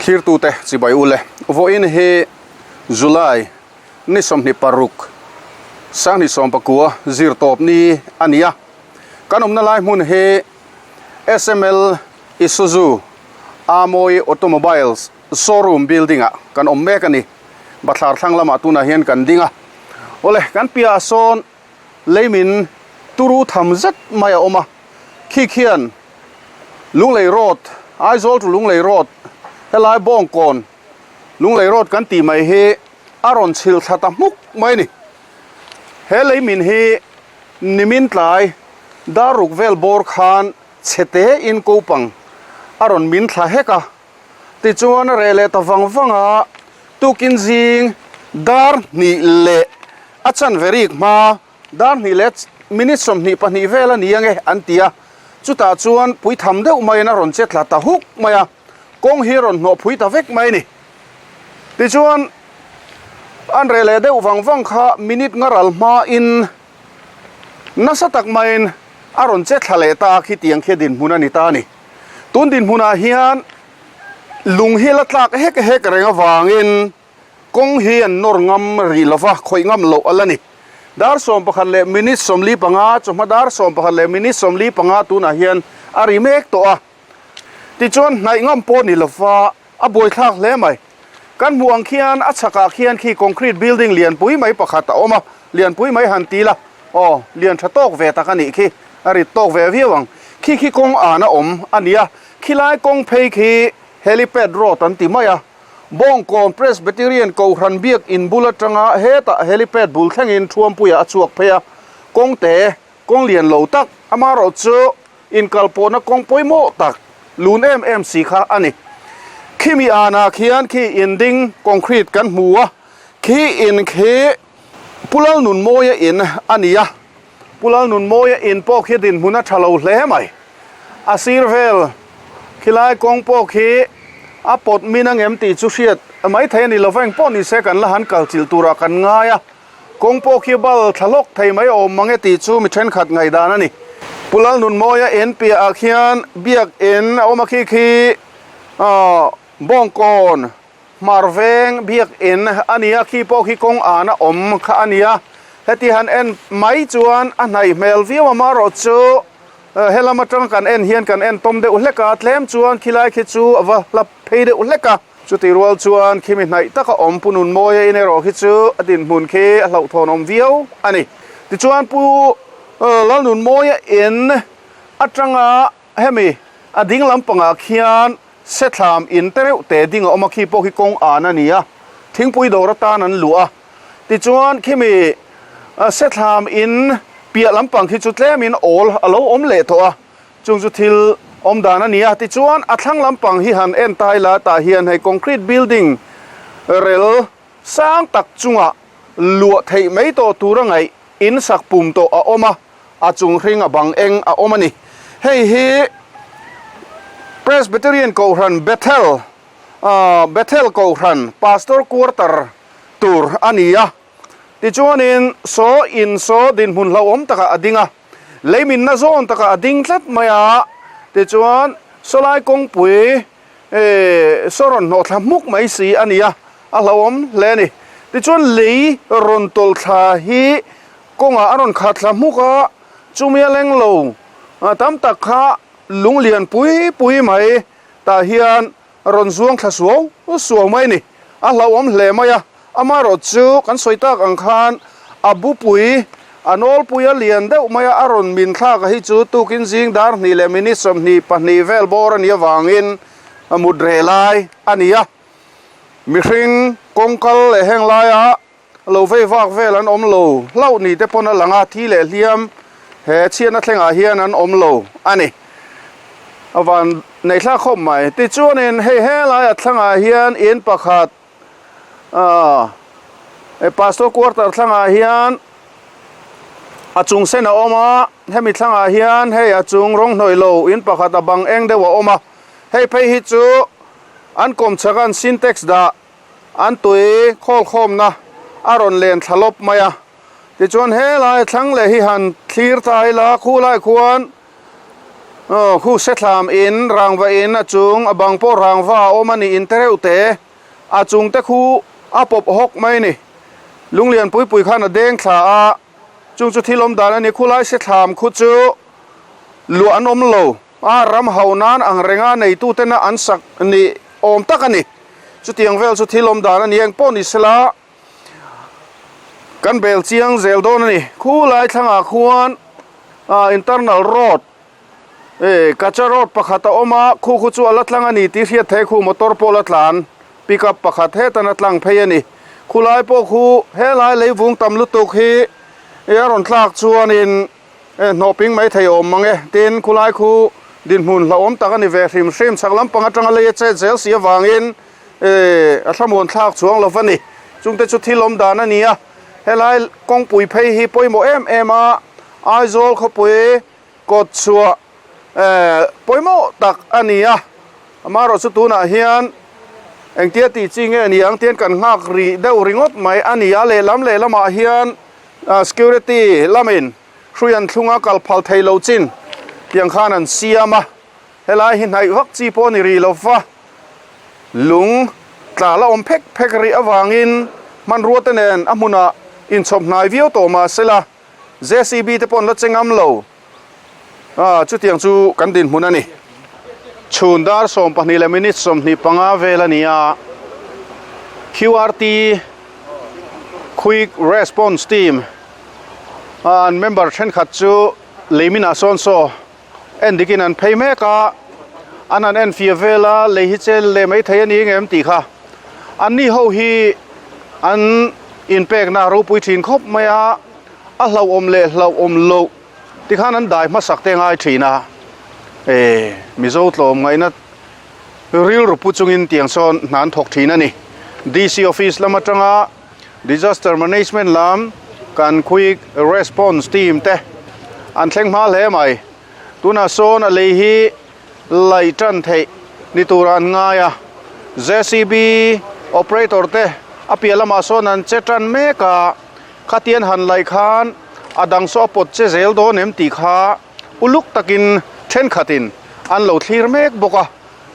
Thlirtute chibai ule vawiin hi July ni 26 2019 zir tawp ni a ni a. Kan awmna lai hmun hi SML Isuzu Amoy Automobiles Showroom building ah kan awm mek a ni. Bathlar thlang lamah tunah hian kan ding a. Awle kan piahah sawn leimin turu tham zet mai a awm a. Khi khian Lunglei Road, Aizawl to Lunglei Road helai Bawngkawn Lunglei Road kan tih mai hi a rawn chhilh thla ta hmuk mai a ni. He leimin hi nimin tlai dar ruk vel bawr khan chhe tein kopang a rawn min thla hek a. Tichuan a reh leh ta vang vang a, tukin zing dar hnih leh a chanve rik hma dar hnih leh minute 22 vel a ni ange an ti a, chutah chuan puitham deuh maiin a rawn che tla ta huk mai a, kawng hi a rawn hnawh phui ta vek mai a ni. Tichuan an reh leh deuh vang vang kha minute nga ral hmain nasa tak maiin a rawn che thla leh ta a, khitiang khi a dinhmun a ni ta a ni. Tun dinhmunah hian lung hi la tlak hek hek reng avangin kawng hi an nawr ngam rih lo va, khawih ngam loh a la ni. Dar 11 leh minute 45, chawhma dar 11 leh minute 45 tunah hian a ri mek tawh a. Tichuan hnaih ngam pawh ni lo va, a buaithlak hle mai. Kan hmuh ang khian a chhakah khian khi concrete building lianpui mai pakhat a awm a, lianpui mai han ti la, aw, lian tha tawk ve tak a nih khi, a rit tawk ve viau ang. Khi khi kawng an a awm a ni a, khilai kawng phei khi helipad road an ti mai a, Bawngkawn Presbyterian Kohhran biak in bul atanga hetah helipad bul thlengin Thuampuiah a chhuak phei a, kawngte kawng lian lo tak amaherawhchu Inkalpawhna kawng pawimawh tak lun em em si kha a ni. Khimi anah khian khi in ding concrete kan hmu a, khi in khi Pu Lalnunmawia in a ni a. Pu Lalnunmawia in pawh khi dinhmun a tha lo hle mai. A sir vel khilai kawng pawh khi a pawt min angem tih chu hriat maithei a ni lo va, engpawh ni se kan la han kalchilh turah kan ngai a. Kawng pawh khi bal thla hlawk thei mai awm mang e tih chu mi thenkhat ngaihdan a ni. Pu Lalnunmawia en piahah khian biak in a awm a khi khi Bawngkawn Hmar Veng biak in a ni a, khi pawh khi kawng an a awm kha a ni a. Heti han en mai chuan a hnaih hmel viau a, amaherawhchu helam atanga kan en hian kan en tawm deuh hlek a, tlem chuan khilai khi chu a va hla phei deuh hlek a. Chutih rual chuan khimi hnaih taka awm Pu Nunmawia in erawh khi chu a dinhmun khi a hlauhthawn awm viau a ni. Tichuan Pu Lalnunmawia in atanga hemi a ding lampangah khian Sethlam in te reuh te ding a awm a, khi pawh khi kawng an a ni a, thingpui dawr atan an luah a. Tichuan khimi Sethlam in piah lampang khi chu tlemin awl a lo awm leh tawh a. Chung chu thil awm dan a ni a, tichuan a thlang lampang hi han en ta ila tah hian hei concrete building rel sang tak chungah luah theih mai tawh tur a ngaih in sak pum tawh a awm a, a chung hring a bang eng a awm a ni. Hei hi Presbyterian Kohhran Bethel Bethel Kohhran Pastor Quarter tur a ni a, tichuanin saw in saw dinhmun hlauhawm takah a ding a. Leiminna zawn takah a ding tlat mai a, tichuan sawlai kawngpui saw rawn hnawh thla hmuk mai si a ni a, a hlauhawm hle a ni. Tichuan lei rawn tawlh thla hi kawngah a rawn khat thla hmuk a, chumi a leng lo tam tak kha lung lian pui pui mai tah hian rawn zuang thla suau suau mai a ni. A hlauhawm hle mai a, amaherawh chu kan sawi tak ang khan a bupui a nawlpui a lian deuh mai a, a rawn min thlak a hi chu tukin zing dar hnih leh minute 22 vel bawr a nih avangin mut reh lai a ni a. Mihring kawngkal leh heng laia Lo vei vak vel an awm lo hlauh ni te pawn a lang a, thi leh hliam he chhiatna thlengah hian an awm lo a ni. A van nei thlak khawp mai. Tichuanin hei helai a thlangah hian in pakhat aah Pastor quarter thlangah hian a chung sen a awm a, hemi thlangah hian hei a chung rawng hnawih lo in pakhat a bang eng deuh a awm a, hei phei hi chu an kawmchhak an syntax dah An tui khawlkhawmna a rawn len thla lawp mai a, tichuan helai thlang leh hi han thlir ta ila, khu lai khuan Aw khu sethlam in rangva in a chung a bang pawh rangva a awm a ni in te reuh te a chung te khu a pawp hawk mai a ni. Lunglian pui pui khan a deng thla a chung chu thil awm dan a ni khulai sethlam khu chu luah an awm lo a ram ho nan ang renga neitu tena an sak ni awm tak a ni. Chutiang vel chu thil awm dan a ni engpawh ni sela. Kan bel chiang zel dawn a ni. Khulai thlangah khuan ah internal road eh kacha road pakhat a awm a, khu khu chu a la tlang a ni tih hriat theih khu motor pawh la tlan pickup pakhat hetan a tlang phei a ni. Khulai pawh khu helai leivung tam lutuk hi eh a rawn tlak chuanin eh hnawh ping mai thei awm mang e. Tin khulai khu dinhmun hlauhawm tak a ni ve hrim hrim chhak lampang atanga lei a chet zel si avangin Ehh a thlamuan thlak chuang lo va ni. Chungte chu thil awm dan a ni a, helai kawngpui phei hi pawimawh em em a, Aizawl khawpui kawt chhuah ehh pawimawh tak a ni a, amaherawh chu tunah hian engtia tih chi nge ni ang tian kan nghak rih deuh ringawt mai a ni a, lehlam lehlamah hian security lamin hrui an thlung a kal phal thei lo chin tiang khan an siam a, helai hi hnaih vak chi pawh a ni rih lo va. Lung tla la awm phek phek rih avangin hmanrua te nen a hmunah inchhawp hnai viau tawh mah sela JCB te pawh an la che ngam lo. Ah chutiang chu kan dinhmun a ni. Chhun dar 12 leh minute 25 vel a ni a, QRT Quick Response Team an member thenkhat chu leiminah sawn saw En dikin an phei mek a, an han en fia vel a, lei hi chel leh mai thei a ni ngem tih kha. An ni ho hi an inpekna ropui thin khawp mai a, a hlauhawm leh hlauhawm loh tikhan an dai hmasak te ngai thin a. E, Mizo tlawm ngaihna rilru pu chungin tiang sawn hna an thawk thin a ni. DC office lam atanga Disaster Management lam kan Quick Response Team te an thleng hma hle mai. Tunah sawn a lei hi laih tan theih ni turah an ngai a, JCB operator te a piah lamah sawn an che tan mek a, khatian han laih khan a dang saw a pawt che zel dawn em tih kha uluk takin thenkhatin an lo thlir mek bawk a.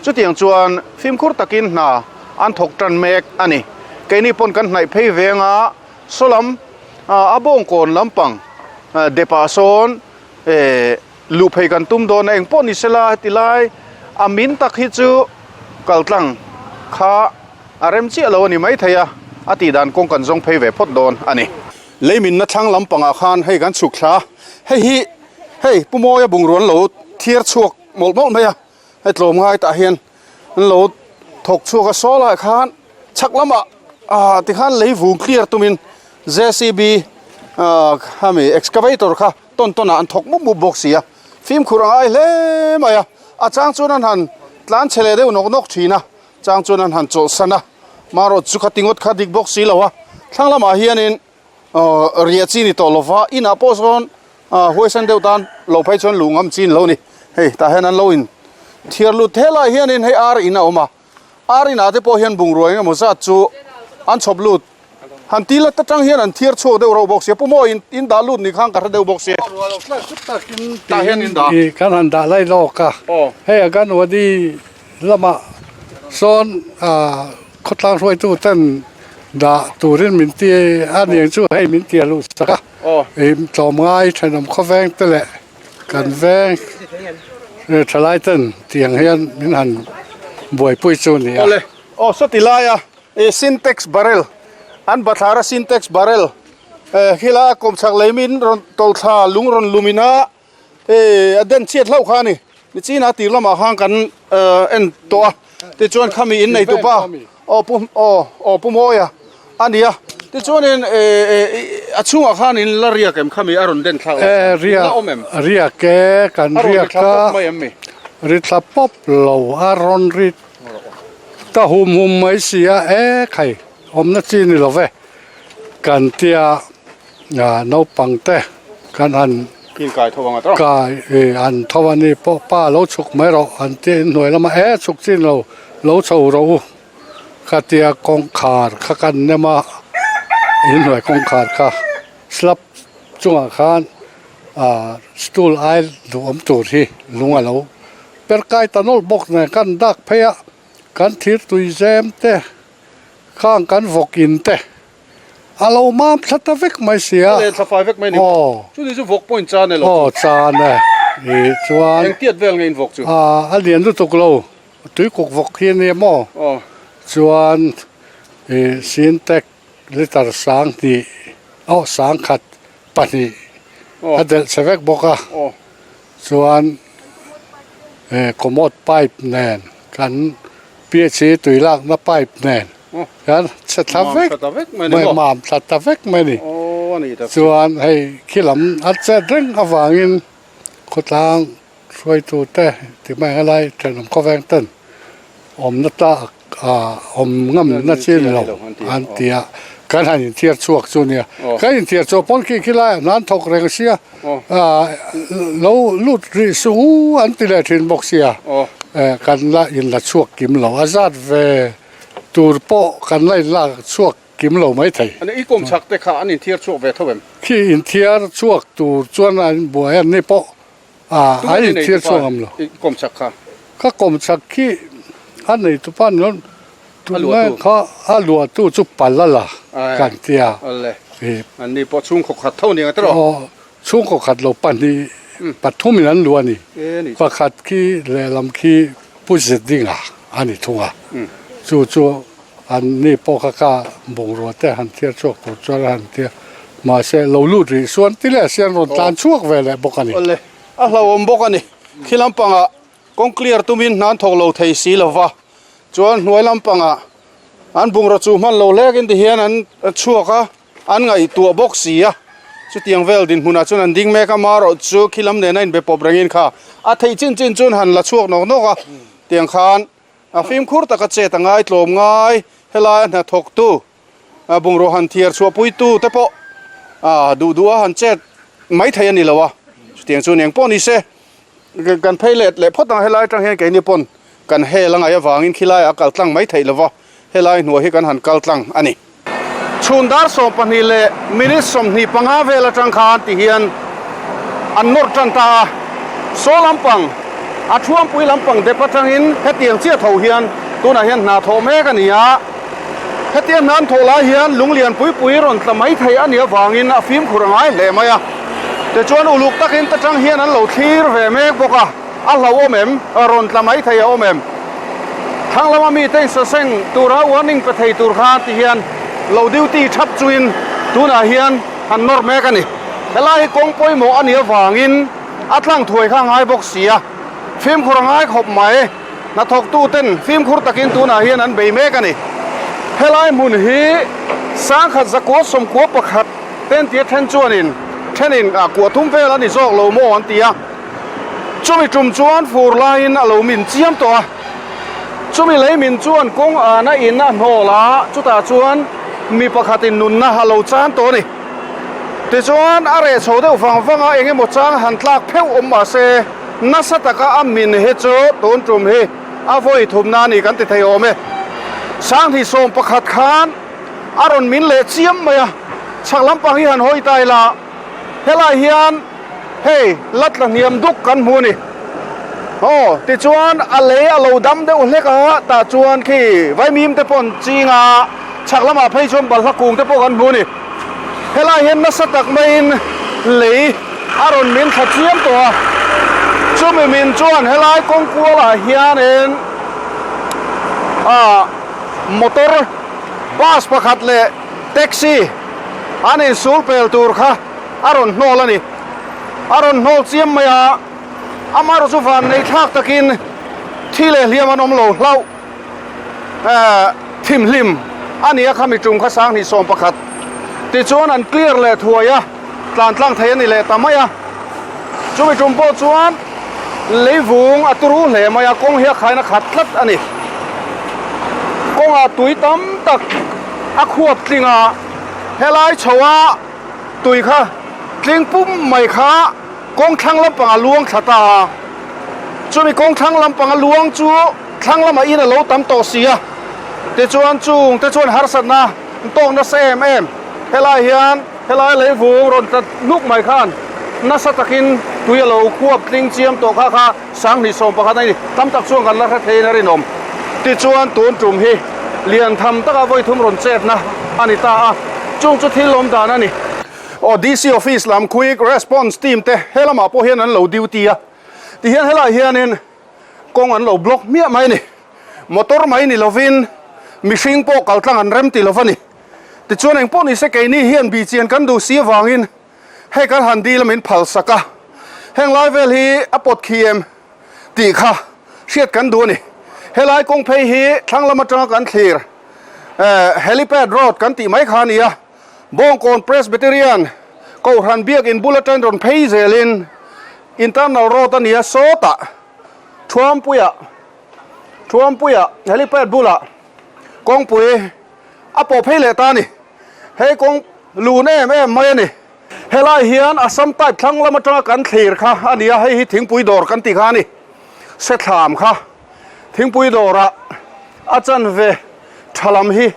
Chutiang chuan fimkhur takin hna an thawk tan mek a ni. Keini pawn kan hnaih phei veng a, saw lam a bawngkawn lampang depah sawn luh phei kan tum dawn a, engpawh ni sela heti lai a min tak hi chu kal tlang kha a rem chiah lo a ni maithei a, a tih dan kawng kan zawng phei ve phawt dawn a ni. Leiminna thlang lampangah khan hei kan chhuk thla, hei hi hei Pu Mawia bungrua an lo thiar chhuak mawlh mawlh mai a. Hei tlawm ngai tah hian an lo thawk chhuak a saw lai khan chhak lamah ah tikhan lei vung clear tumin JCB ah khami excavator kha tawn tawn ah an thawk mup mup bawk si a fimkhur a ngai hle mai a a chang chuan an han tlan chhe leh deuh nawk nawk thin a chang chuan an han chawlhsan a marawh chu kha ti ngawt kha dik bawk si lo a thlang lamah hianin. Aw riah chi ni tawh lova inah pawh sawn ah huaisan deuh tan lo phei chuan luh ngam chin lo ni hei tah hian an lo in thiar lut thelai hianin hei ar in a awm a ar inah te pawh hian bungrua eng emaw zat chu an chhawp lut han ti lat atang hian an thiar chhuak deuh reuh bawk sia pu maw in in dah lut ni khan ka hre deuh bawk sia tah hian in dah kan han dah lai lawk a hei a kan wadi lamah sawn ah Khawtlang hruaitu ten dah turin min ti a niang chu hei min ti a luh sak a, ih tlawmngai thenawm khawveng te leh kan veng thalai ten tiang hian min han buaipui chu a ni a. Awle, aw sawti laia ih sintex barrel an bathlar a sintex barrel eh khila kawmchhak lei min rawn tawlhthla lung rawn lumin a Hei a den chhiat hlauh kha a ni. Nichina a tir lamah khan kan en tawh a, tichuan khami in nei tupa aw pu aw aw pu Mawia a ni a, tichuanin a chhungah khan in la riak em khami a rawn den thlak lo la awm em? Riak e kan riak a, ri thla pawp lo a rawn ri ta hum hum mai si a, e khai awmna chi ni lo ve kan tia. Naupang te kan han kai an tho a ni pawh pa lo chhuk mai rawh an tia inhnuai lamah e chhuk chin lo lo chho rawh u khatia kawngkhar kha kan nem a inhnuai kawngkhar kha slab chungah khan. Ah stool ai duhawm tur hi lung a lo per kai ta nawlh bawk nen kan dak phei a kan thir tui zem te khang kan vawk in te a lo mam thla ta vek mai si a. A leh thla fai vek mai ni. Aw. Chuni chu vawk pawh in chan e lo. Aw chan e ih chuan. Eng tiat vel nge in vawk chu? Ah a lian lutuk lo tuikuk vawk hi a nia maw? Aw. Chuan ih sintek Litre 2000 aw 1000 pahnih a delh chhe vek bawk a chuan commode pipe nen kan PHC tui lakna pipe nen hian chhe thla vek mam thla ta vek mai a ni chuan hei khi lam a chet reng avangin khawtlang hruaitute ti mai ang lai thenawm khawveng ten awmna ta ah awm ngam na chi ni lo an ti a kan han inthiar chhuak chu nia kan inthiar chhuah pawn khi khi laiah hna an thawk reng sia ah lo lut rih suh u an ti leh thin bawk sia eh kan la inla chhuak kim lo a zat ve tur pawh kan la inlak chhuak kim lo mai thei. Ani i kawm chhak te kha an inthiar chhuak ve tho em? Khi inthiar chhuak tur chuan an buai an ni pawh a an inthiar chhuak ngam lo. I kawm chhak kha? Ka kawm chhak khi a nei tu pa ni lo tunlai kha a luah tu chu pal a la kan tia. Awle an ni pawh chhungkaw khat tho ni ang tiraw? Aw chhungkaw khat lo pahnih pathum in an luah a ni. Pakhat khi lehlam khi Pu Zedinga a ni thung a, chu chu an ni pawh kha ka bungrua te han thiar chhuak tur chuan a han ti a, mahse lo lut rih suan ti leh si an rawn tlan chhuak ve leh bawk a ni. Awle, a hlauhawm bawk a ni. Khi lampangah kawng clear tumin hna an thawk lo thei si lo va, chuan hnuai lampangah an bungrua chu hman lo hlekin ti hian an chhuak a, An ngaihtuah bawk si a, chutiang vel dinhmunah chuan an ding mek a, marawh chu khi lam nena inbe pawp rengin kha a theih chin chin chuan han la chhuak nawk nawk a, tiang khan a fimkhur taka chet a ngai tlawm ngai, helaia hnathawktu bungraw han thiar chhuahpuitu te pawh duh duh a han chet mai thei a ni lo a, chutiang chu eng pawh ni se kan phei let leh phawt ang helai atang hian keini pawn kan hel a ngaih avangin khilaiah a kal tlang mai theih lova helai hnuai hi kan han kal tlang a ni. Chhun dar 12 leh minute 25 vel atang khan ti hian an nawr tan ta a, saw lampang a thuampui lampang dep atangin hetiang chiah tho hian tunah hian hna thawh mek a ni a, hetia hna an thawh lai hian lung lian pui pui rawn tla mai thei a nih avangin a fimkhur a ngai hle mai a, tichuan uluk takin ta tang hian an lo thlir ve mek bawk a. A hlauhawm em? Rawn tla mai thei a awm em? Thlang lama mite insaseng tura warning pe thei tur kha ti hian lo duty thap chungin tunah hian han nawr mek a ni. Helai hi kawng pawimawh a nih avangin a tlang thuai kha a ngai bawk si a, fimkhur a ngai khawp mai. Hnathawktuten fimkhur takin tunah hian an bei mek a ni. Helai hmun hi sangkhat zakua sawmkua pakhat ten tia then chuanin thenin kuah thum vel a ni zawk lo maw an ti a. Chumi tum chuan fur laiin a lo min chiam tawh a, chumi lei min chuan kawng ana in a hnawl a, chutah chuan mi pakhatin nunna a lo chan tawh a ni. Tichuan a reh chho deuh vang vang a, eng emaw chang han tlak pheuh awm mah se, nasa taka a min hi chu tun tum hi a vawi thumna a ni kan ti thei awm e. Sanghnih 11 khan a rawn min leh chiam mai a, chhak lampang hi han hawi ta ila, Helai hian hei la tla hniam duk kan hmu a ni. Aw, tichuan a lei a lo dam deuh hlek a, tah chuan khi vaimim te pawh an ching a, chhak lamah phei chuan balhla kung te pawh kan hmu a ni. Helai hian nasa tak maiin lei a rawn min thla chiam tawh a, chumi min chuan helai kawng kualah hianin ah motor bus pakhat leh taxi an insul pel tur kha a rawn hnawl a ni. A rawn hnawl chiam mai a, amaherawh chu van nei thlak takin thi leh hliam an awm lo hlauh. Eh, thimhlim a ni a kha mi tum kha 2011 tichuan an clear leh thuai a, tlan tlang thei a ni leh ta mai a. Chumi tum pawh chuan leivung a turu hle mai a, kawng hi a khaina khat tlat a ni. Kawngah tui tam tak a khuap tling a, helai chho a tui kha tling pum mai kha kawng thlang lampang a luang thla ta a, chumi kawng thlang lampang a luang chu thlang lamah in a lo tam tawh si a, tichuan chung te chuan harsatna an tawk nasa em em, helai hian helai leivung rawn tla hnuk mai khan. Nasa takin tui a lo khuap tling chiam tawh kha kha 2011 a ni. Tam tak chuan kan la hre theiin a rinawm. Tichuan tun tum hi lian tham taka vawi thum rawn chetna a ni ta a, chung chu thil awm dan a ni. Aw DC office lam quick response team te he lamah pawh hian an lo duty a, tihian helaiah hianin kawng an lo block hmiah mai a ni. Motor mai ni lovin mihring pawh kal tlang an rem ti lo va ni. Tichuan engpawh nise keini hian bihchian kan duh si avangin hei kan han dil a min phal sak a, heng lai vel hi a pawt khi em tih kha hriat kan duh a ni. Helai kawng phei hi thlang lam atanga kan thlir helipad road kan tih mai kha a ni a, Bawngkawn Presbyterian Kohhran biakin bul atangin rawn phei zelin internal road a ni a, sawtah Thuampuia Thuampuia helipad bulah kawngpui a pawh phei leh ta a ni. Hei kawng lun em em mai a ni. Helai hian Assam type thlang lam atanga kan thlir kha a ni a, hei hi thingpui dawr kan tih kha a ni. Sethlam kha thingpui dawrah a chanve tha lam hi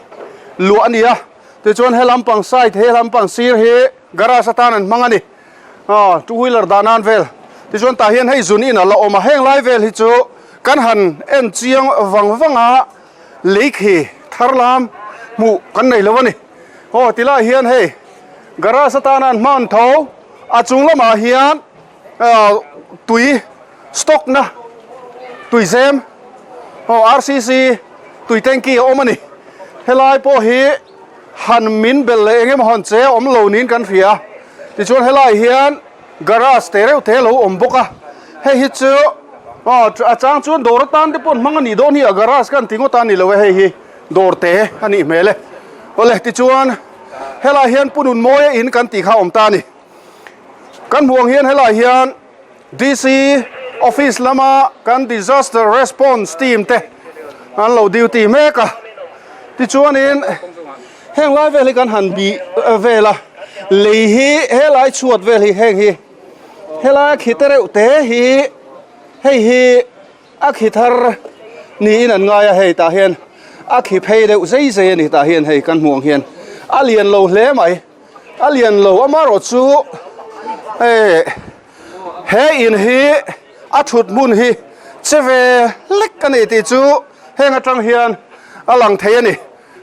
luah a ni a, tichuan he lampang side he lampang sir hi garage atan an hmang a ni. Aw two wheeler dah nan vel tichuan tah hian hei zun in a la awm a, heng lai vel hi chu kan han en chiang vang vang a. Lei khi thar lam hmuh kan nei lo a ni. Aw ti lai hian hei garage atana an hman tho a chung lamah hian tui stock na tui zem aw RCC tui tanky a awm a ni. Helai pawh hi han min belh leh eng emaw han che a awm lo niin kan hria. Tichuan helai hian Garage te reuh te a lo awm bawk a, hei hi chu aw a chang chuan dawr atan te pawh an hmang a nih dawn hi a garage khan ti ngawt a ni lo e hei hi dawr te a nih hmel e. Awle tichuan helai hian Pu Nunmawia in kan tih kha a awm ta a ni. Kan hmuh ang hian helai hian DC office lama kan disaster response team te an lo duty mek a, tichuanin Heng lai vel hi kan han bih vel a, lei hi helai chhuat vel hi heng hi helai khi te reuh te hi hei hi a khi thar niin an ngai a hei tah hian a khi phei deuh zai zai a ni tah hian hei kan hmuh ang hian a lian lo hle mai a lian lo amaherawh chu eh he in hi a thut hmun hi che ve lek a ni tih chu heng atang hian a lang thei a ni.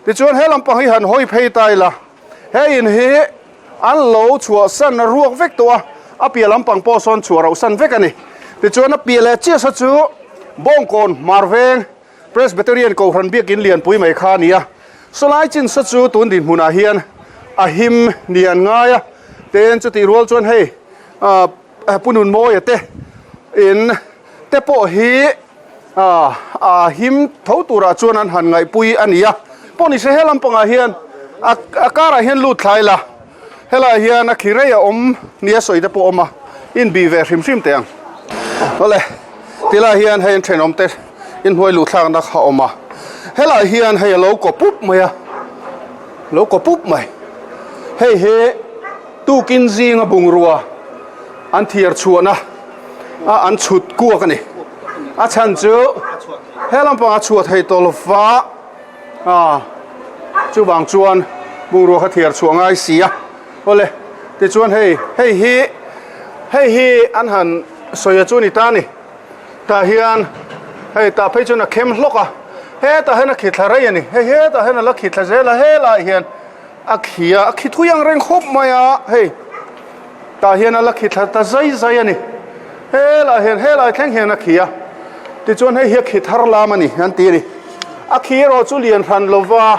Tichuan he lampang hi han hawi phei ta ila, he in hi an lo chhuahsan a ruak vek tawh a, a piah lampang pawh sawn chhuah rauh san vek a ni. Tichuan a piah leh chiah sa chu Bawngkawn Hmarveng Presbyterian Kohhran biakin lianpui mai kha a ni a, sawlai chin sa chu tun dinhmunah hian a him ni an ngai a, tin chutih rual chuan hei Pu Nunmawia te in te pawh hi a him tho turah chuan an han ngaihpui a ni a, pawh ni se he lampangah hian a karah hian lut thla ila helaiah hian a khi rei a awm nia sawi te pawh a awm a, inbih ve hrim hrim teh ang. Awle tilaiah hian hei an thenawm te inhnuai luh thlakna kha a awm a, helaiah hian hei a lo kaw pup mai a, lo kaw pup mai hei hi tukin zinga bungrua an thiar chhuahna a an chhut kuak a ni. A chhan chu he lampang a chhuah thei tawh lova ah chuvang chuan bungrua kha thiar chhuah ngai si a. Awle tichuan hei hei hi hei hi an han sawi a chu ni ta a ni. Tah hian hei tah phei chuan a khem hlawk a, hetah hian a khi thla rei a ni. Hei hetah hian a la khi thla zel a, helaiah hian a khi a, a khi thui ang reng khawp mai a hei. Tah hian a la khi thla ta zai zai a ni. Helaiah hian helai thleng hian a khi a, tichuan hei hi a khi thar lam a ni an ti a ni. A khi erawh chu lian hran lo va,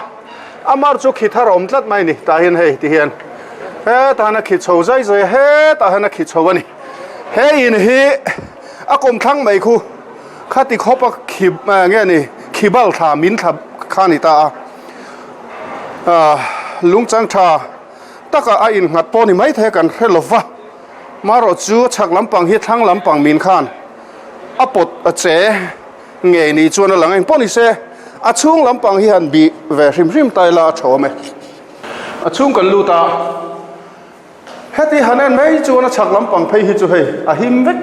a mar chu khi thar a awm tlat mai a ni. Tah hian hei ti hian hetah hian a khi chho zai zai a, hetah hian a khi chho a ni. He in hi a kawm thlang mai khu khati khawp a khi nge ni khi bal thla min thla kha a ni ta a, lungchang tha. Taka a innghat pawh ni maithei kan hre lo va, marawh chu chhak lampang hi thlang lampang min khan a pawt a che ngei ni chuan a lang eng pawh ni se, a chhung lampang hi han bih ve hrim hrim ta ila a tha awm e. A chhung kan lut a, heti han en mai chuan a chhak lampang phei hi chu hei a him vek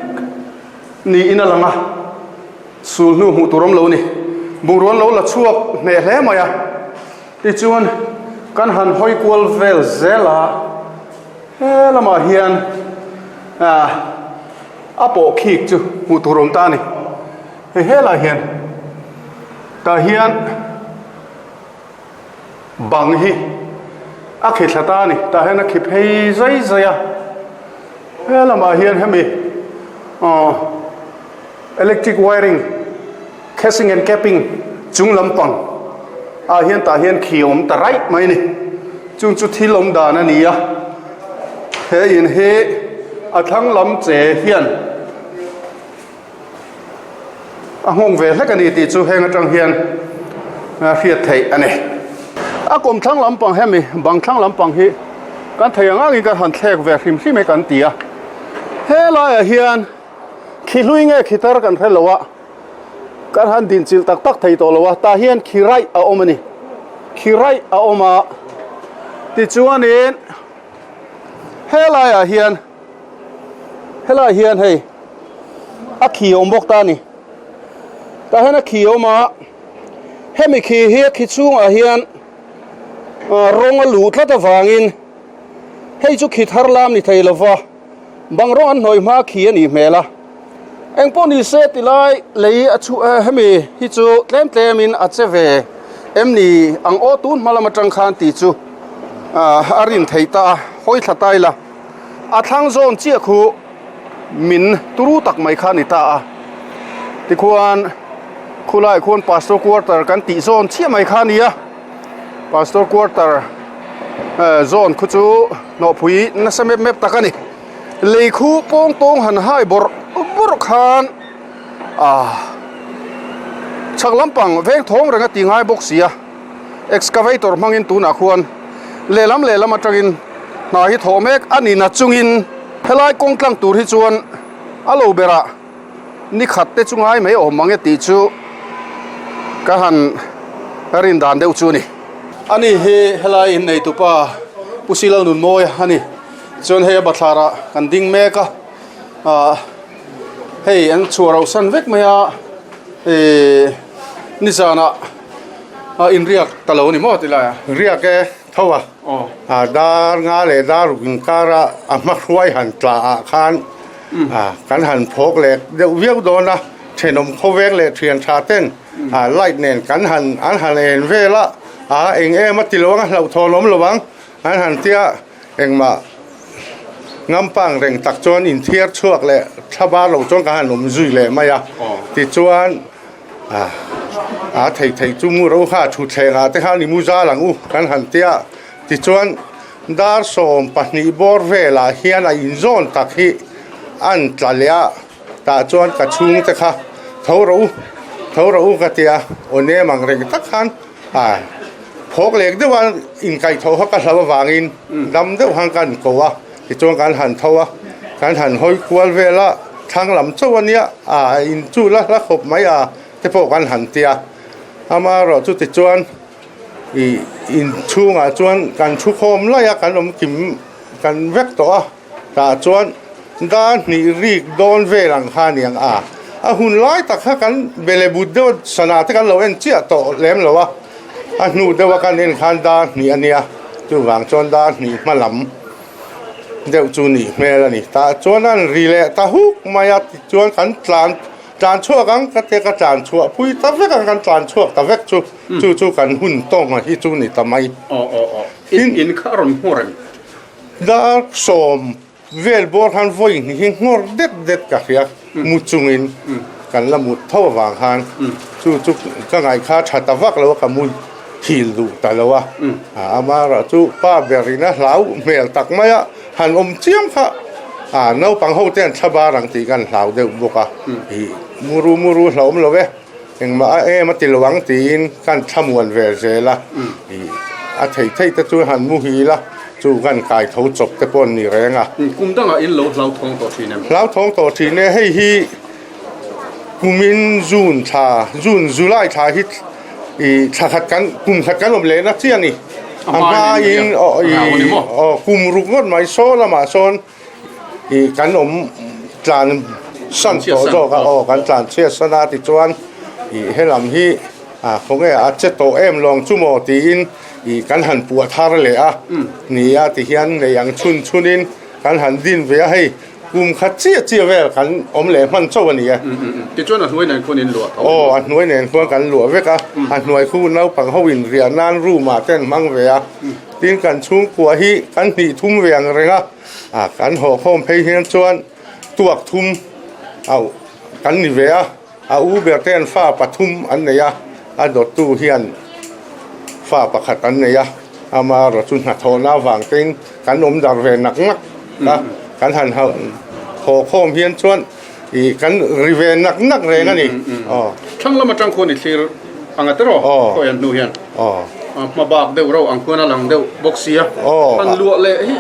niin a lang a, sul hnu hmuh tur awm lo ni, bungrua an lo la chhuak hneh hle mai a. Tichuan, kan han hawi kual vel zel a, he lamah hian A pawh khik chu hmuh tur awm ta a ni. Hei helai hian tah hian bang hi a khi thla ta a ni. Tah hian a khi phei zai zai a. He lamah hian hemi aw electric wiring casing and capping chung lampang ah hian tah hian khi a awm ta raih mai a ni. Chung chu thil awm dan a ni a. He in hi a thlang lam che hian a nghawng ve hlek a ni tih chu heng atang hian a hriat theih a ni. A kawm thlang lampang hemi bang thlang lampang hi kan thei ang angin kan han thlek ve hrim hrim e kan ti a. He laiah hian khi hlui nge khi tar kan hre lo a, kan han dinchilh tak tak thei tawh lo a, tah hian khi raih a awm a ni. Khi raih a awm a, tichuanin he laiah hian Helaiah hian hei a khi a awm bawk ta a ni. Tah hian a khi a awm a, hemi khi hi a khi chhungah hian rawng a luh tlat avangin hei chu khi thar lam ni thei lova bang rawng an hnawih hma khi a nih hmel a. Engpawh ni se tilai lei a chhuah hemi hi chu tlem tlemin a che ve em ni ang aw tun hma lam atang khan tih chu a rin theih ta a, hawi thla ta ila. A thlang zawn chiah khu min turu tak mai kha a ni ta a. Tikhuan khulaiah khuan Pastor Quarter kan tih zawn chiah mai kha a ni a. Pastor Quarter zawn khu chu hnawhpui nasa mep mep tak a ni. Lei khu pawng tawng han hai bawrh bawrh khan ah chhak lampang veng thawng reng a ti ngai bawk si a. Excavator hmangin tunah khuan lehlam lehlam atangin hna hi thawh mek a ni na chungin helai kawng tlang tur hi chuan a lo berah ni khat te chu ngai mai awm mang e tih chu ka han rin dan deuh chu a ni. Ani hi helai innei tupa Pu Silo Nunmawia a ni. Chuan hei a bathlarah kan ding mek a, ah hei an chhuah rauh san vek mai a, ih nizanah. A inriak ta lo a ni maw ti lai a? Riak e, tho a. A dar nga leh dar ruk inkara a hma hruai han tla ah khan kan han phawk leh deuh viau dawn a, thenawm khawveng leh thian tha ten light nen kan han an han en vel a, a eng em a ti lo ang a hlauhthawn awm lo ang an han tia engmah ngampang reng tak chuan inthiar chhuak leh thla bar lo chuan kan han awm zui leh mai a, tichuan. A thei thei chu mu ro kha thutthleng ah te khan i mu zal ang u kan han tia tichuan dar 12 bawr velah hian a inzawn tak hi an tla leh a tah chuan ka chhung te kha tho rawh u tho rawh u ka tia aw nem ang reng tak khan a phawk lek deuh a inkaihthawh kha ka hlau avangin dam deuh khan ka han ko a. Tichuan kan han tho a, kan han hawi kual vel a, thlang lam chauh a nia, a in chu la hla khawp mai a te pawh kan han ti a. Amaherawh chu tichuan ih inchhungah chuan kan thu khawm laih a, kan awm kim kan vek tawh a, tah chuan dar hnih rik dawn vel ang kha a ni ang a, a hun lai tak kha kan bele but deuh a, sana te kan lo en chiah tawh lem lo a, a hnu deuh a kan en khan dar hnih a nia, chuvang chuan dar hnih hma lam. deuh chu nih hmel a ni tah chuan an ri leh ta huk mai a tichuan kan tlan tlan chhuak ang ka tia ka tlan chhuah pui ta vek ang kan tlan chhuak ta vek chu chu chu kan hun tawng a hi chu ni ta mai aw aw aw in in kha a rawn nghawr em dar sawm vel bawr khan vawi hnih hi nghawr det det ka hria mu chungin kan la mut tho avang khan chu chu ka ngaih kha tha ta vak lo a ka mu thil duh ta lo a, amaherawh chu pa berin a hlau hmel tak mai a, han awm chiam kha a naupang ho te an thla bar ang tih kan hlau deuh bawk a, ih muru muru hlauhawm lo e, engmah a em a ti lo ang tiin kan thla muan ve zel a, ih a thei thei te chu han muhil a, chu kan kai tho chawp te pawh an ni reng a. Kum dangah in lo hlauthawng tawh thin em? Hlauthawng tawh thin e, hei hi kumin June thla, June July thla hi I thla khat kan kum khat kan awm leh na chiah a ni. A hmain aw i aw kum ruk ngawt mai saw lamah sawn i kan awm tlan san tawh zawk a aw kan tlan chhiat san a tichuan i helam hi a khawnge a che tawh em lawng chu maw tiin i kan han puah thar leh a ni a tihian nei ang chhun chhunin kan han din ve a hei. Kum khat chiah chiah vel kan awm leh hman chauh a ni e. Tichuan a hnuai nen khuan in luah tho. Aw, a hnuai nen khuan kan luah vek a. A hnuai khu naupang ho in riah nan room ah te an hmang ve a. Tin kan chhungkua hi kan hnih thum ve ang reng a. A kan haw khawm phei hian chuan tuak thum au kan ni ve a. A u ber te an fa pathum an nei a, a dawttu hian fa pakhat an nei a, amaherawh chu hnathawhna avang tein kan awm dar ve nak nak a, kan han haw khawm hian chuan ih kan ri ve nak nak reng a ni. Aw. Thlang lam atang khuan i thlir ang a tiraw khawi an hnu hian hma bak deuh reuh ang khuan a lang deuh bawk sia, han luah leh hi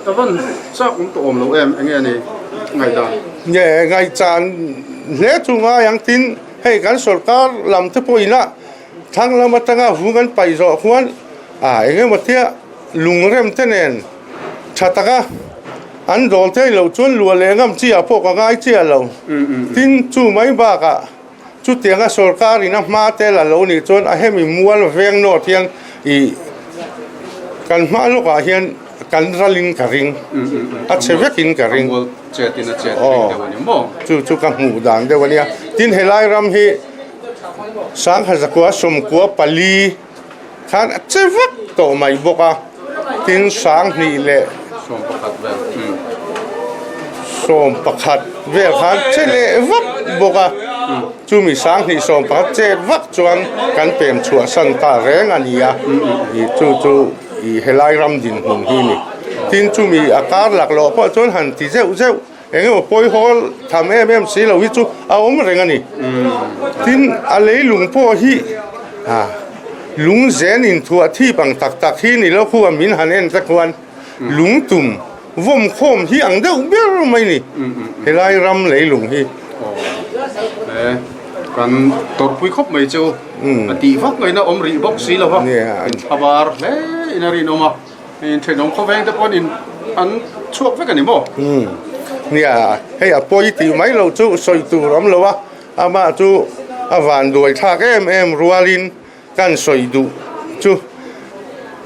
ka van chak awm tawh awm lo em enge a ni ngaihdan? Nge ngaihchan hle chu ngai ang tin hei kan sorkar lam te pawh ina thlang lam atanga vung an paih zawh khuan ah eng emaw tia lungrem te nen tha taka an dawl thei loh chuan luah leh ngam chi ah pawh ka ngai chiah lo tin chu mai bakah chutianga sorkar in a hma te la lo nih chuan a hemi mual veng nawt hian ih kan hma lawkah hian kan ralin ka ring a chhe vekin ka ring. Chet in a chet ring deuh a ni maw? Chu chu ka hmuh dan deuh a nia. Tin helai ram hi Sangha zakua sawmkua pali khan a che vak tawh mai bawk a. Tin Sanghnih leh 11 vel khan che leh vak bawk a. Chumi Sanghnih 11 chet vak chuan kan pem chhuahsan ta reng a ni a. Chu chu. Ih helai ram dinhmun hi ni. Tin chumi a kar lak loh pawh chuan han ti zeuh zeuh eng emaw pawi hawl tham em em si lo hi chu a awm reng a ni. Tin a leilung pawh hi ah lung zen inthuah thip ang tak tak hi ni lo khu a min han en te khuan lung tum vawm khawm hi ang deuh ber mai ni helai ram leilung hi. Aw kan tawrhpui khawp mai chu. A tih vak ngaihna awm rih bawk si lo va, a bar hle in a rinawm a, inthenawm khawveng te pawhin in an chhuak vek a ni maw? Nia, hei a pawi tih mai loh chu sawi tur awm lo a, amah chu a van duai thlak em em rualin kan sawi duh chu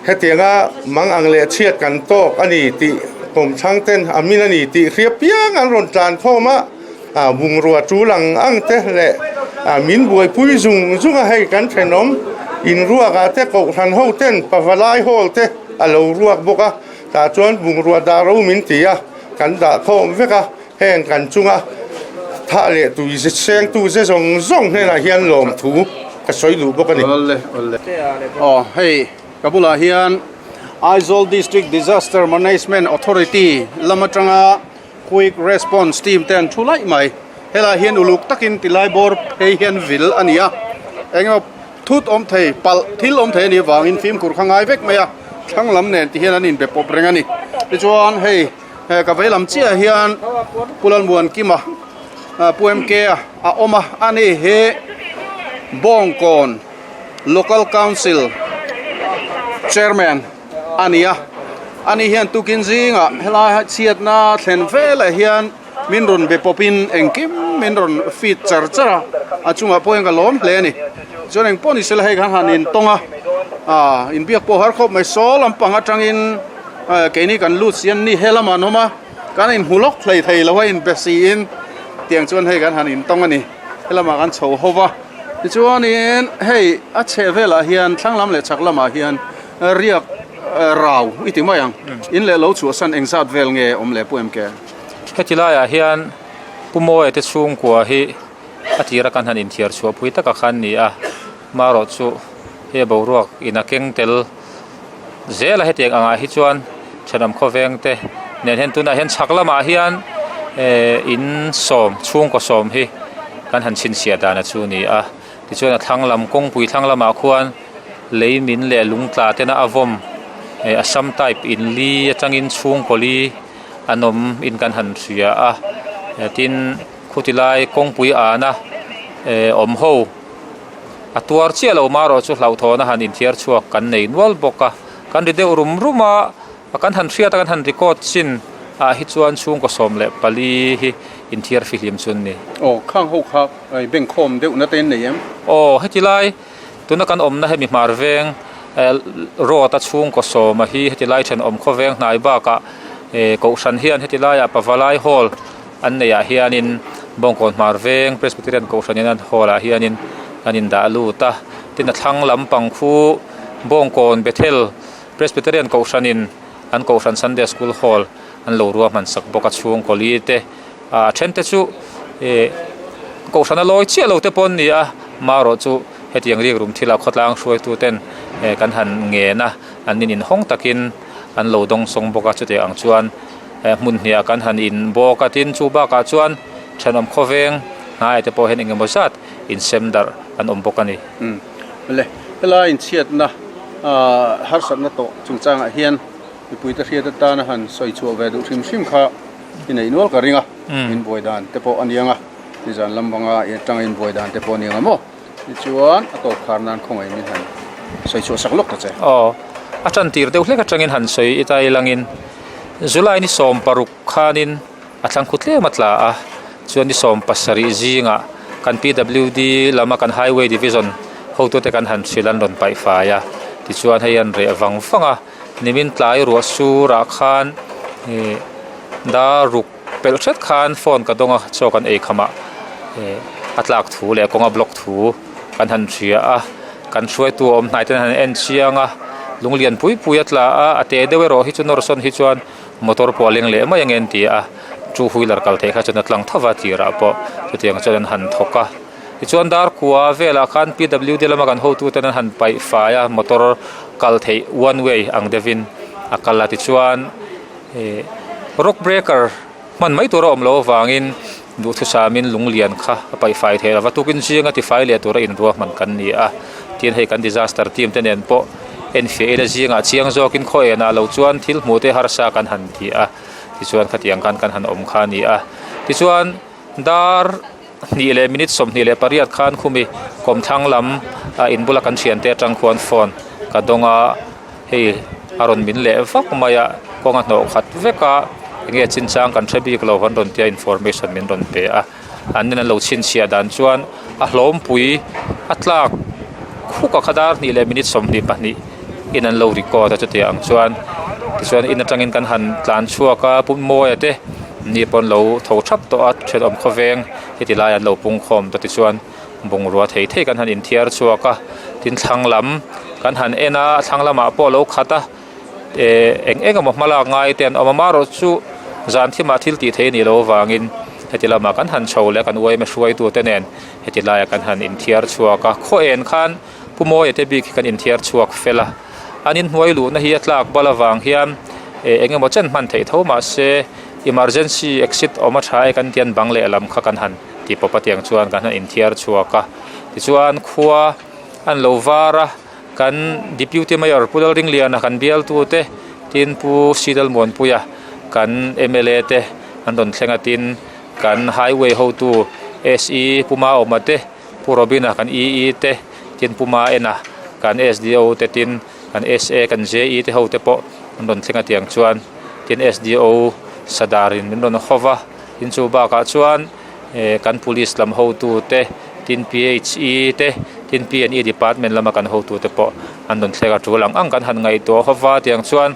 hetianga mang ang leh chhiat kan tawk a ni tih kawmthlang ten a min a ni tih hria piang an rawn tlan khawm a. A bungrua tul ang ang te leh a min buaipui zung zung a, hei kan thenawm inruak ah te kohhran ho ten pavalai hall te a lo ruak bawk a, tah chuan bungrua dah ro min ti a, kan dah khawm vek a, heng kan chunga thah leh tui seng tu ze zawng zawng hnenah hian lawmthu ka sawi duh bawk a ni. Awle awle. Aw hei ka bulah hian Aizawl District Disaster Management Authority lam atanga Quick Response Team te an thu laih mai. Helai hian uluk takin tilai bawr phei hian vil a ni a, eng emaw thut awm thei, palh thil awm thei a nih avangin fimkhur kha ngai vek mai a, thlang lam nen ti hian an inbe pawp reng a ni. Tichuan hei ka vei lam chiahah hian Pu Lalmuankima, Pu MK a a awm a, ani hi Bawngkawn Local Council Chairman a ni a, ani hian tukin zingah helai chhiatna thlen velah hian min rawn be pawpin engkim min rawn feed char char a, a chungah pawh hian ka lawm hle a ni. Chuan eng pawh ni sela hei khan han intawng a, ah inbiak pawh har khawp mai saw lampang atangin keini kan lut si an ni he lamah an awm a, kan inhmu lawk hlei thei lo a inbe siin tiang chuan hei kan han intawng a ni, he lamah kan chho ho va. Tichuanin hei a chheh velah hian thlang lam leh chhak lamah hian riak rau i ti mai ang. In leh lo chhuahsan engzat vel nge awm leh Pu MK? Heti laiah hian Pu Mawia te chhungkua hi a tira kan han inthiar chhuah pui taka khan ni a, marawh chu he boruak in a keng tel zel a hetiang angah hi chuan thenawm khawveng te nen hian tunah hian chhak lamah hian eh in sawm chhungkaw sawm hi kan han chhinchhiah dan a chu a ni a tichuan a thlang lam kawngpui thlang lamah khuan lei min leh lung tla tena a vawm eh assam type in li atangin chhungkaw li an awm in kan han hria a tin khuti lai kawngpui ana eh awm ho. A tuar chiah lo marawh chu hlauhthawn a han inthiar chhuak kan nei nual bawk a, kan ri deuh rum rum a, kan han hriat a kan han record chin ah hi chuan chhungkaw 14 hi inthiar fihlim chu an ni. Aw, khang ho kha bank khawm deuh na te an nei em? Aw, heti lai tuna kan awmna hemi hmar veng road a chhungkaw sawma hi heti lai thenawm khawveng hnai bakah. Eh kohhran hian heti laiah Pavalai hall an neih ah hianin Bawngkawn hmar veng Presbyterian kohhran in an hall ah hianin an indah lut a tin a thlang lampang khu Bawngkawn Bethel Presbyterian kohhran in an kohhran Sunday school hall an lo ruahman sak bawk a chhungkaw li te a then te chu eh kohhran a lawi chiah lo te pawh an ni a marawh chu hetiang rikrum thil ah khawtlang hruaitu ten eh kan han ngen a an in inhawng takin an lo dawng sawng bawk a chutiang ang chuan eh hmun hniah kan han in bawk a tin chu bakah chuan thenawm khawveng hnaiah te pawh hian engemaw zat insem darh an awm bawk a ni. Umm le helai inchhiatna ah harsatna tawh chungchangah hian mipuite hriat atana han sawi chhuah ve duh hrim hrim kha i neih nual ka ring a inbuai dan te pawh a ni ang a nizan lam banga atanga inbuai dan te pawh a ni ang a maw. Tichuan a tawp khar nan khawngaih min han sawi chhuah sak lawk ta che. Aw, a tan tir deuh hlek atangin han sawi i ta ilangin July ni 16 khanin a thlang khu tlem a tla a, chuan ni 17 zingah kan PWD lama kan Highway Division hotute kan han hrilh an rawn paih fai a, tichuan hei an reh vang vang a, nimin tlai ruah surah khan ih dar ruk. Pelh hret khan phone ka dawng a chaw kan ei khamah eh a tlak thu leh kawnga block thu kan han hria a kan hruaitu a awm hnai ten han en chiang a lung lian pui pui a tla a a te deuh erawh hi chu nawr sawn hi chuan motor pawh a leng leh mai ang e an ti a two wheeler kal theih kha chuan a tlang tho va tirah pawh chutiang chuan an han thawk a tichuan dar kua velah khan P W D lama kan hotu ten an han paih fai a motor kal theih one way ang deuhin a kal a tichuan. Ih rock breaker hman mai tur a awm loh avangin duhthusamin lunglian kha a paih fai thei lova tukin zinga tifai leh tura inruahman kan ni a tin hei kan disaster team te nen pawh enfiah ila zingah chiang zawkin khaw enah lo chuan thil hmuh te harsa kan han ti a tichuan khatiang khan kan han awm kha a ni a tichuan dar hnih leh minute 28 khan khumi kawmthlang lam a in bula kan thiante atang khuan phone ka dawng a hei a rawn min leh vak mai a kawng a hnawh khat vek a enge chinchang kan hre bik lo an rawn tia information min rawn pe a an nen an lo chhinchhiah dan chuan a hlawmpui a tlak khuk a kha dar hnih leh minute 22 in an lo record a chutiang ang chuan tichuan in atangin kan han tlan chhuak a pu Mawia te ni pawn lo tho thap tawh a thenawm khawveng heti lai an lo pung khawm ta tichuan bungrua thei thei kan han inthiar chhuak a tin thlang lam kan han en a thlang lamah pawh a lo khat a eh eng eng emaw hmalak ngai te an awm a amaherawh chu zan thimah thil tih theih a nih loh avangin heti lamah kan han chho leh a kan uaim a hruaitu te nen heti laiah kan han inthiar chhuak a khaw en khan Pu Mawia te bik hi kan inthiar chhuak fel a, an inhnuai luhna hi a tlak bal avang hian eh eng emaw chen hman theih tho mahse emergency exit awm a tha e kan tian bang lehlam kha kan han ti pawp a tiang chuan kan han inthiar chhuak a tichuan khua an lo var a kan deputy mayor Pu Lalringliana kan bialtu te tin Pu Sidalmuanpuia kan mla te an rawn thleng a tin kan highway hotu se Pu Maawma te. Pu Robina kan EE te tin Pu Maena kan SDO te tin kan SA kan JE te ho te pawh an rawn thleng a tiang chuan tin SDO Sadar in min rawn haw va tin chu bakah chuan eh kan police lam hotu te tin PHE te tin P&E department lama kan hotu te pawh an rawn thleng a tul ang ang kan han ngaihtuah haw va tiang chuan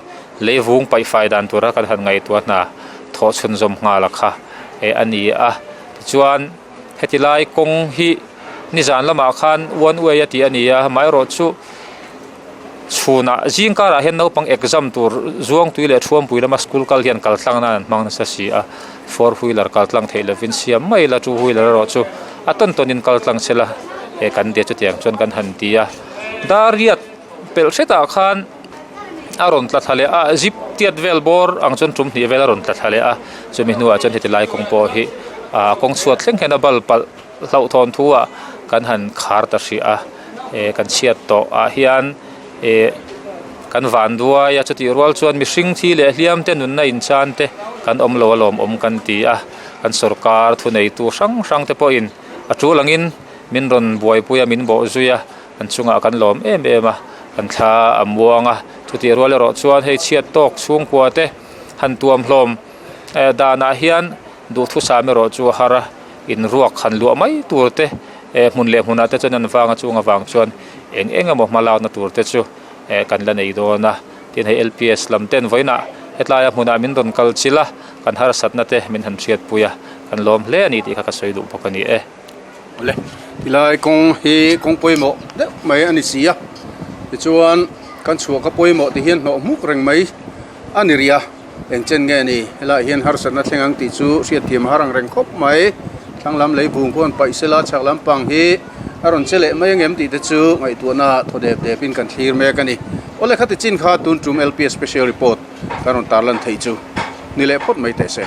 leivung paihfai dan tura kan han ngaihtuah hna thawh chhunzawm nghal a kha eh a ni a tichuan. Heti lai kawng hi nizan lamah khan one way a tih a ni a amaherawhchu chhunah zing karah hian naupang exam tur zuangtui leh thuampui lama school kal hian kal tlang nan an hmang nasa si a four wheeler kal tlang theih lovin siam mai ila two wheeler erawh chu a tawn tawnin kal tlang sela he kan tia chutiang chuan kan han ti a dar riat pelh hretah khan a rawn tla thla leh a zip tiat vel bawr ang chuan tum hnih vel a rawn tla thla leh a chumi hnuah chuan heti lai kawng pawh hi ah kawng chhuat thleng hian a bal palh hlauhthawn thu ah kan han khar ta hrih a eh kan chhiat tawh ah hian eh kan van duai a chutih rual chuan mihring thi leh hliam te nunna inchan te kan awm lo a lawmawm kan ti a kan sawrkar thuneitu hrang hrang te pawhin a tul angin min rawn buaipui a min bawh zui a. An chungah kan lawm em em a, kan thla a muang a, chutih rual erawh chuan hei chhiat tawk chhungkua te han tuam hlawm eh danah hian duhthusam erawh chu a har a, inruak han luah mai tur te eh hmun leh hmunah te chuan an vang a chung avang chuan eng eng emaw hma lakna tur te chu eh kan la nei dawn a, tin hei L P S lam ten vawiinah. Hetlaia hmunah min rawn kal chilh a, kan harsatna te min han hriatpui a, kan lawm hle a ni tih kha ka sawi duh bawk a ni e. Awle, tilai kawng hi kawng pawimawh deuh mai a ni si a, tichuan kan chhuah ka pawimawh ti hian hnawh hmuk reng mai a ni rih a, eng chen nge ni helaiah hian harsatna thleng ang tih chu hriatthiam a har ang reng khawp mai, thlang lam lei bung khawn paih sela chhak lampang hi a rawn che leh mai angem tih te chu ngaihtuahna thaw dep dep in kan thlir mek a ni. Awle khati chin kha tun tum LPS special report kan rawn tarlan theih chu ni leh phawt mai teh se.